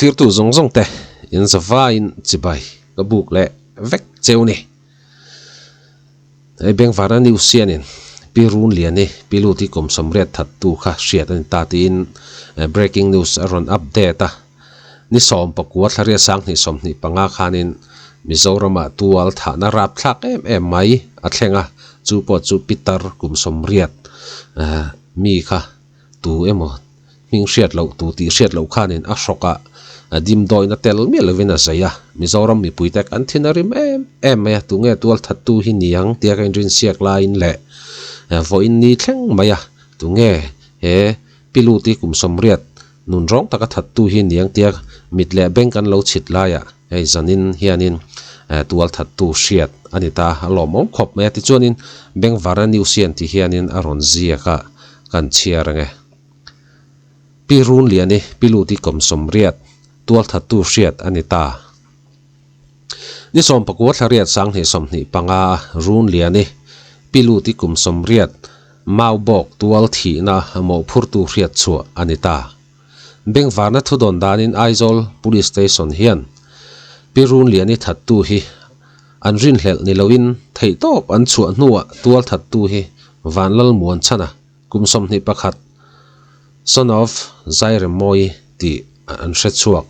Thirtu zawng zawng te in zavaiin chibai ka buk leh vek cheu ni. Hei Bengvara News hianin Pi Runliani Pi Luti kum 80 thattu kha hriat a ni ta tiin breaking news a rawn update a. Ni 19 thlariat 2025 khanin Mizoramah tual thahna rapthlak em em mai a thleng a, chu pawh chu Pitar kum 80 mi kha tu emaw hming hriat loh tu tih hriat loh khanin a hrawkah dimdawina tel miah lovin a zai a, Mizoram mipuite kan thin a rim em em mai a, tunge tualthattu hi niang tia ka inrinsiak laiin leh vawiin ni thleng mai a, tunge he Piluti kum 80 nun rawng taka thattu hi niang tia mit leh beng kan lo chhit laiah hei zanin hianin tualthattu hriat a ni ta a lawmawm khawp mai a, tichuanin Bengvarna News hian ti hianin a rawn ziak a kan chhiar ang e. Pi Runliani Pi Luti kum 80 tualthattu hriat a ni ta. Ni 19 thlariat 2025 a Runliani Pi Luti kum 80 Maubawk tual thihna mawhphurtu hriat chhuah a ni ta. Bengvarna thudawn danin Aizawl Police Station hian Pi Runliani thattu hi an rinhlelh ni loin theihtawp an chhuah hnuah tual thattu hi Vanlalmuanchhana kum 21 son of Zairemawi tih an hre chhuak.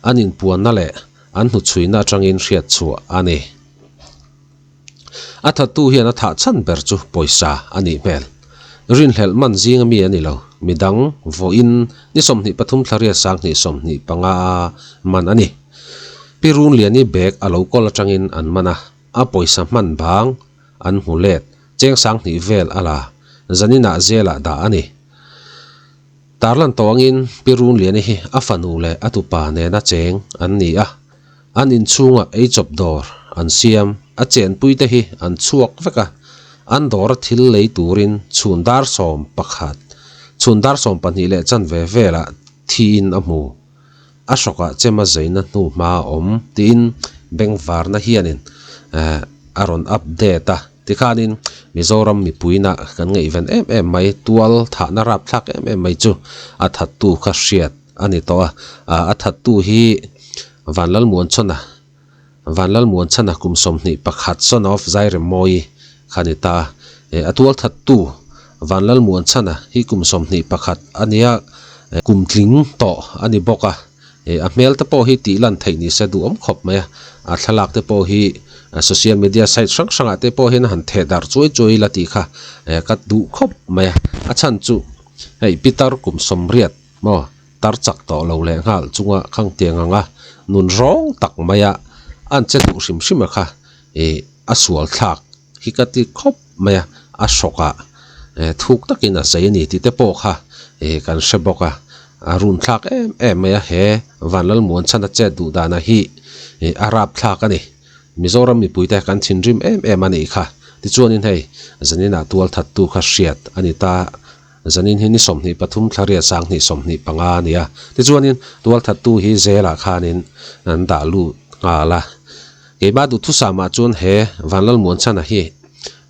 An inpuanna leh an hnuchhuina atangin hriat chhuah a ni. A thattu hian a thah chhan ber chu pawisa a nih hmel. Rinhlelh man zinga mi a ni lo. Midang vawiin ni 23 thlariat 2025 a man a ni. Pi Runliani bag a lo kawl atangin an man a, a pawisa hman bang an hmu let. Cheng 2000 vel a la, zaninah zelah dah a ni. Tarlan tawh angin Pi Runliani hi a fanu leh a tupa nena cheng an ni a, an inchhungah eichawp dawr an siam, a chenpuite hi an chhuak vek a, an dawra thil lei turin chhun dar 11, chhun dar 12 leh chanve velah thiin a hmu. A hrawkah chema zaina hnu hma a awm tiin Bengvarna hianin a rawn update a. Tikhanin Mizoram mipuina kan ngaihven em em mai, tual thahna rapthlak em em mai chu a thattu kha hriat a ni tawh a. A thattu hi Vanlalmuanchhawna, Vanlalmuanchhana kum 21 son of Zairemawi kha ni ta. A tual thattu Vanlalmuanchhana hi kum 21 a nia, kum tling tawh a ni bawk a. A hmel te pawh hi tih lan theih ni se duhawm khawp mai a, a thlalak te pawh hi social media site hrang hrangah te pawh hian a han theh darh chuai chuai ila tih kha ka duh khawp mai a. A chhan chu hei Pitar kum 80 maw tar chak tawh lo leh nghal chunga khang tiang anga nun rawng tak maia an che duh hrim hrim a kha ih a sual thlak hi ka ti khawp mai a, a hrawkah thuk takin a zai a ni tih te pawh kha ih kan hre bawk a, a run thlak em em mai a, he Vanlalmuanchhana chet duh dana hi ih a rap thlak a ni. Mizoram mipuite kan thinrim em em a nih kha, tichuanin hei zaninah tual thattu kha hriat a ni ta. Zanin hi ni 23 thlariat 2025 a ni a, tichuanin tualthattu hi zelah khanin an dah lut nghal a. Keimah duhthusamah chuan he Vanlalmuanchhana hi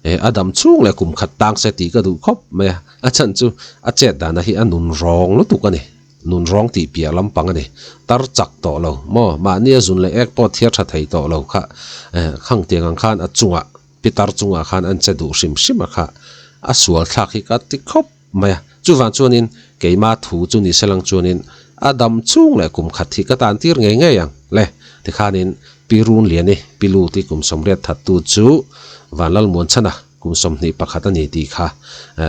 a dam chhung leh kum khat tang se tih ka duh khawp mai a, a chhan chu a chet dana hi a nun rawng lutuk a ni, nun rawng tih piah lampang a ni, tar chak tawh lo maw, mahni a zun leh ek pawh thiar tha thei tawh lo kha khang tiang ang khan a chungah Pitar chungah khan an che duh hrim hrim a kha, a sual thlak hi ka ti khawp mai a. Chuvang chuanin keima thu chu ni selang chuanin a dam chung leh kum khat hi ka tan tir ngei ngei ang le. Tikhanin Pi Runliani, Pi Luti kum 80 thattu chu Vanlalmuanchhana kum 21 a ni tih kha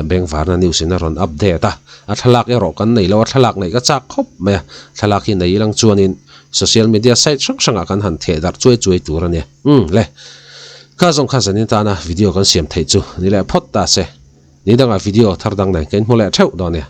Bengvarna News in a rawn update a. A thlalak erawh kan nei lo a, thlalak neih ka chak khawp mai a. Thlalak hi nei ilang chuanin social media site hrang hrangah kan han theh darh chuai chuai tur a ni. Umm le. Kha zawng kha zanin tana video kan siam theih chu ni leh phawt ta se. Ni dangah video thar dang nen ka inhmu leh theuh dawn nia.